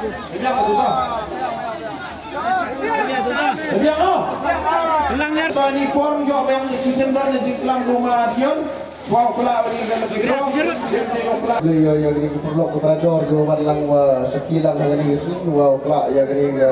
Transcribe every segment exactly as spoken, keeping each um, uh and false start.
Biang, biang, oh. Biang, ya. Tani por yoh biang ni sisendon ni jingklam du ma Dion. Wow, kla ni ka lagi draw. Kla. Yo, yo, ni ka paralok ka parajor, yo, wan lang wa sakhi lang ni si, wow, kla ya ni ka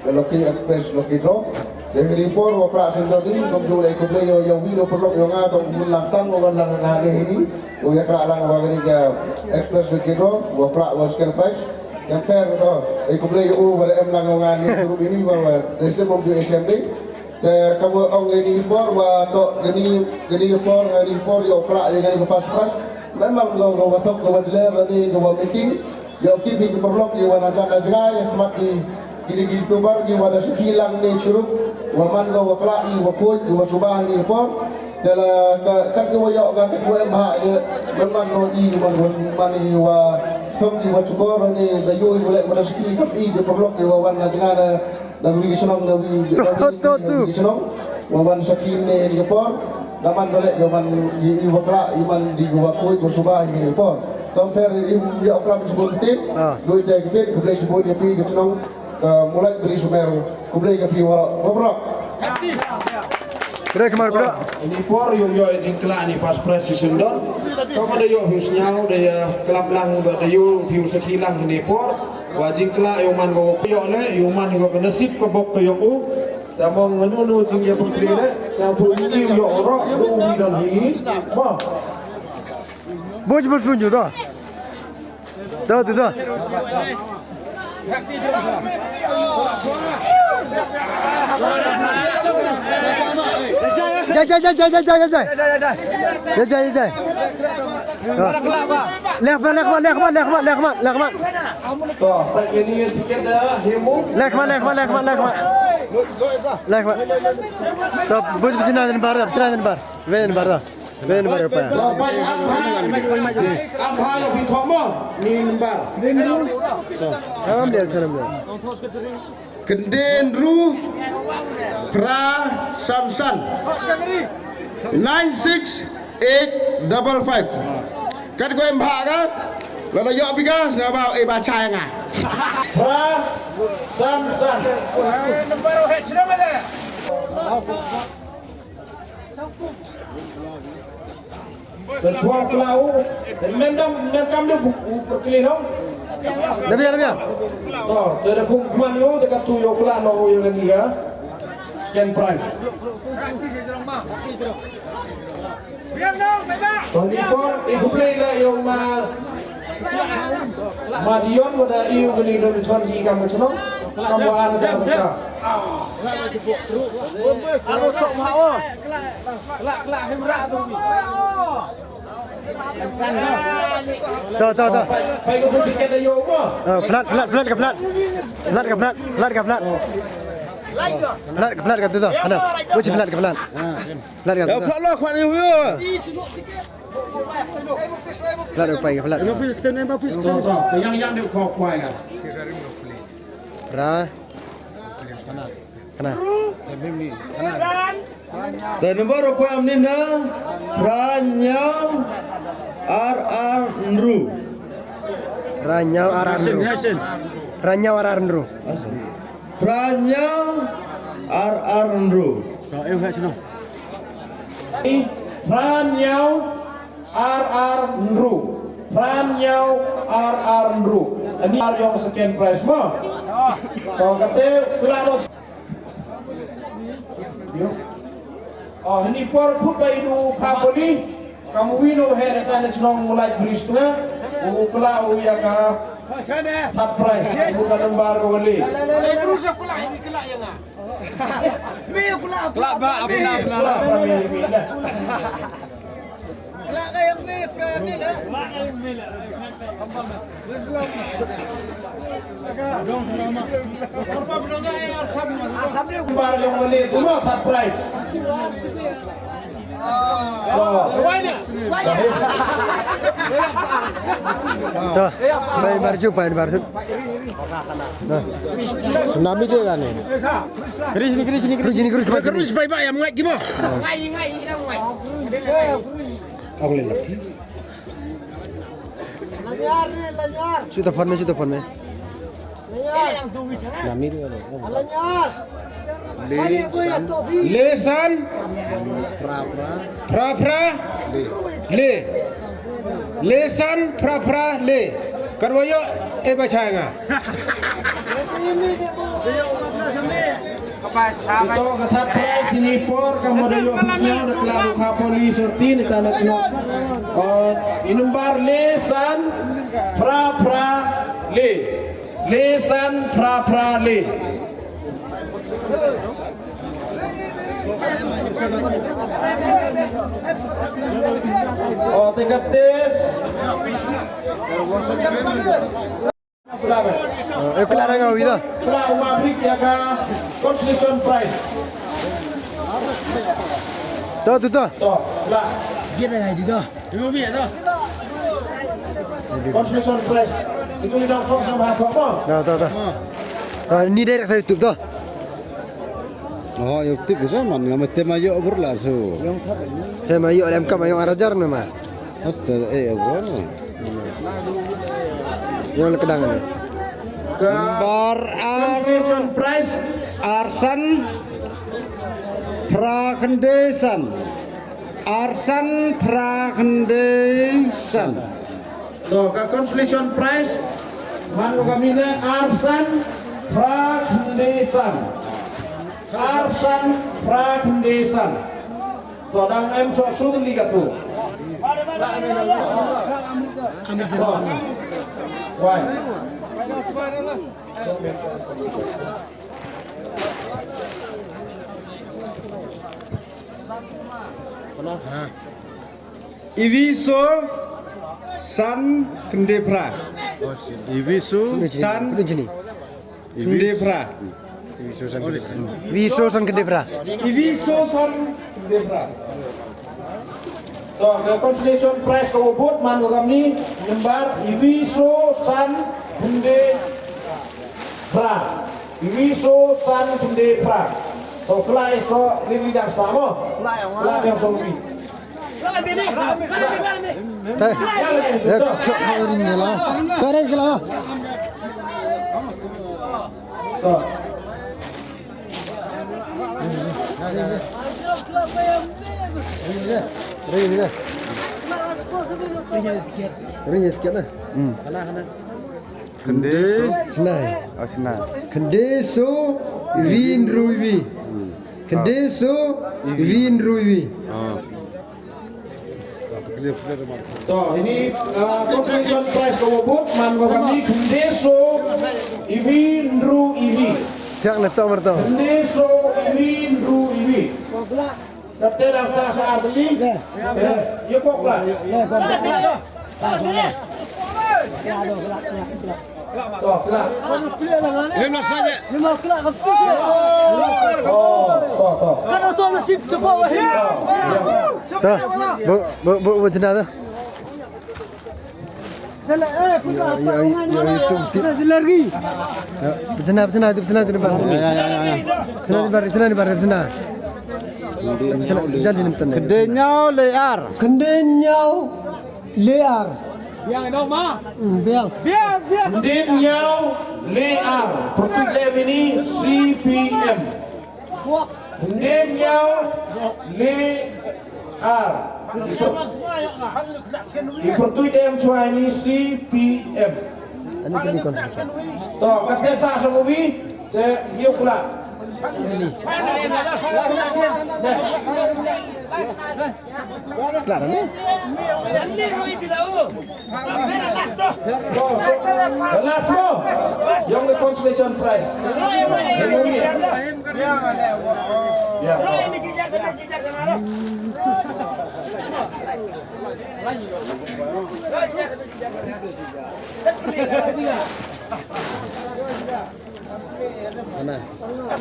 Lucky Express, Lucky Draw. Dei hini por, wa kla sendon ni, kam ju leh khublei, ya, ya, wi, wa paralok, ya, nga, kam ju lang tang, wa lang nga, dei hini. Wa ya kla lang, wa ni ka Express Lucky Draw, wa kla, wa second prize. Yang ter, to, eh, khublei, ya, u, wa em lang, wa nga, ni, group ini, wa, wa, dei sini, mam ju S M D. Te, kam wa ong ini por, wa, to, ini, ini por, ini por, ya, kla, ya, ni, first prize. Memang, wa, wa, wa, to, wa, jler, ni, wa, making. Yow ki phi ki paralok ki wa na jaka jngai, khmat ki, ki di ki YouTuber ki wa da sakhi lang ni churuk, wa man ko wa kla i wa khuid i wa suba ni por. Te la ka, kat ki wa yoh ka, kat ki wa em ha i, man man ko i, man ko man i wa thok i wa chukor ni, da yoh i wa leh wa da sakhi kat i ki paralok ki wa wan na jngai na, na wi ki chnong, na wi, na wi, to, to, na wi ki chnong. Wa wan sakhi ne ni ka por, da man ko leh, da man i, i wa kla, i man di wa khuid, wa suba i ni ka por. Tang ter i yoh klam chibun ktien, ah, doi te ktien, khublei chibun ya phi ka chnong, ka Mulai Bri Sumer, khublei ya phi waroh, waroh. Khublei khmat, khublei. Ini por, yow yoh jingkla ni first prize sisendon. Tang ma da yoh phi u sñiaw, da ya klam lang, da yoh phi u sakhi lang ni por. Wa jingkla yow man ko yoh leh, yow man ko ka nasib ka bok ka yoh u. Te mong nganu nu jing ya pyrkhat le, sa pyrkhat i yoh ro, ro wi don hi. Ma. Boj boj sunju to. To, to, to. Jai, jai, jai. Jai, jai, jai. Leh khmat, leh khmat, leh khmat, leh khmat, leh khmat, leh khmat. To, tak ini tiket dah, himu. Leh khmat, leh khmat, leh khmat, leh khmat. Leh khmat. To, bus, bus sini dan bar, sini dan bar. Wen bar, wen bar pa. To, bai am ha, am ha yow phi thok mo, ni number. To, salam dia, salam dia. Kyndai ynru, phra san san. Nine six eight double five. Kat ko em bha ka? Lada yoh phi ka, sñiawbha e ba chai nga. Phra san san. Number he chna ma de. Te chwa kla u, te mendam, mendam de bu, u perkili no. Dah biar, dah biar. To, te da kum kman yo, te katu yo kla no yo ni ya. Second prize. To ni por, i khublei la yo ma. Ma Dion wa da i u kani do chon ki kam ka chnong. Kam wa an da ka. Alo tok ma o. To, to, to. Plat, plat, plat ka plat. Plat ka plat, plat ka plat. Plat ka plat ka tu to. Hana. Uchi plat ka plat. Plat ka tu to. Plat lo khwan yu yu. Plat ka pai ka plat. Yang, yang di ko kwai ka. Ra. Kana. Te number u pa am ni na, phra ñiaw ar ar ynru. Phra ñiaw ar ar ynru. Phra ñiaw ar ar ynru. Phra ñiaw ar ar ynru. Phra ñiaw ar ar ynru. Phra ñiaw ar ar ynru. Ani ar yong second prize mo. Ko kate kla no. Oh, hini por phut ba i du kha poli. Kam wi no he na ta na chnong Mulai Bri Stunga. U kla u ya ka third prize. U ka number ko wali. Kla ba, kla ba. Bar yong mali, tu third prize. To, bai bar ju, bai bar ju. Tsunami de gane. Kris ni, kris ni, kris ni, kris bai bai, am ngai kimo. Aku lelak. Chuta phone me, chuta phone me. Nami tu. Le san. Phra phra. Le. Le san phra phra le. Katwa yoh e ba cha nga. Ito ka third prize ini por ka mo da yoh pisa da kla ka police or tin ita na no. Oh, i number le san phra phra le. Le san phra phra le. Oh, te kate. Kla be. Eh, kla rang au ida. Kla uma brik ya ka consolation prize. To, to, to. To, kla. Jia na ngai di to. Consolation prize. Itu ida kong sama ha kong. To, to, to. To, ni direct sa YouTube to. Oh, YouTube sa man ngam tema yo burla so. Tema yo dem kam yo arajar nama. Hasta eh bro. Yung le kedang ni. Ka number ar consolation prize arsan phra khyndai san. Arsan phra khyndai san. To, ka consolation prize man ko kami ne arsan phra khyndai san. Arsan phra khyndai san. To, dang em so su li ka tu. Wai. Iwi so san khyndai phra. Iwi so san khyndai phra. Iwi so san khyndai phra. Iwi so san khyndai phra. Iwi so san khyndai phra. To, ka consolation prize ka wa bud man ko kami number iwi so san khyndai phra. Iwi so san khyndai phra. To, kla i so li li dak sa mo. Kla yang so mi. Te, ya, chok, ring la. Pare kla. To. Ring ni. Ring ni sikit na. Hmm. Hana, hana. Khyndai. Chnai. Oh, chnai. Khyndai so iwi ynru iwi. Hmm. Khyndai so iwi ynru iwi. Oh. To, ini, uh, consolation prize ka wa bud man ko kami khyndai so iwi ynru iwi. Chak na to mar to. Khyndai so iwi ynru iwi. Kate dang sa sa ar tylli. Eh, ya pok la. To, kla. Lima saja. To, to, to. Kan tu nasib cukup wahid. To, bu, bu, bu, bu jena tu. Ya, ya, ya, itu, itu. Ya, bejena, bejena, itu bejena, itu depan. Ya, ya, ya, ya, ya. Bejena, depan, bejena, depan, bejena. Bejena, bejena, bejena. Khyndai ynñiaw le ar. Khyndai ynñiaw le ar. Biang, no, ma. Hmm, biang. Biang, biang. Khyndai ynñiaw le ar. Pyrtuit em ini C P M. Khyndai ynñiaw le ar. I pyrtuit em chwa ini C P M. Ani kini kon. To, kate sa sa movie, te yoh kla. Kla ni. Last mo. Yong the consolation prize. Ya.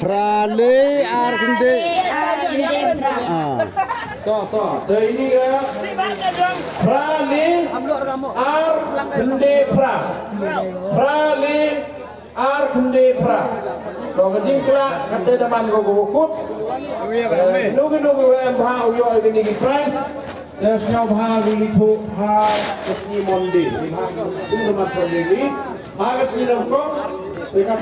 Phra le ar khyndai. Ah. To, to. To ini ka. Phra le ar khyndai phra. Phra le ar khyndai phra. To ka jingkla kate da man ko ko kut. Nuki nuki wa em bha u yoh ini ki prize. Te sñiaw bha u li phu ha ka sngi Monday. Ni bha u da man Sunday ni. Ha ka sngi nyngkong, te ka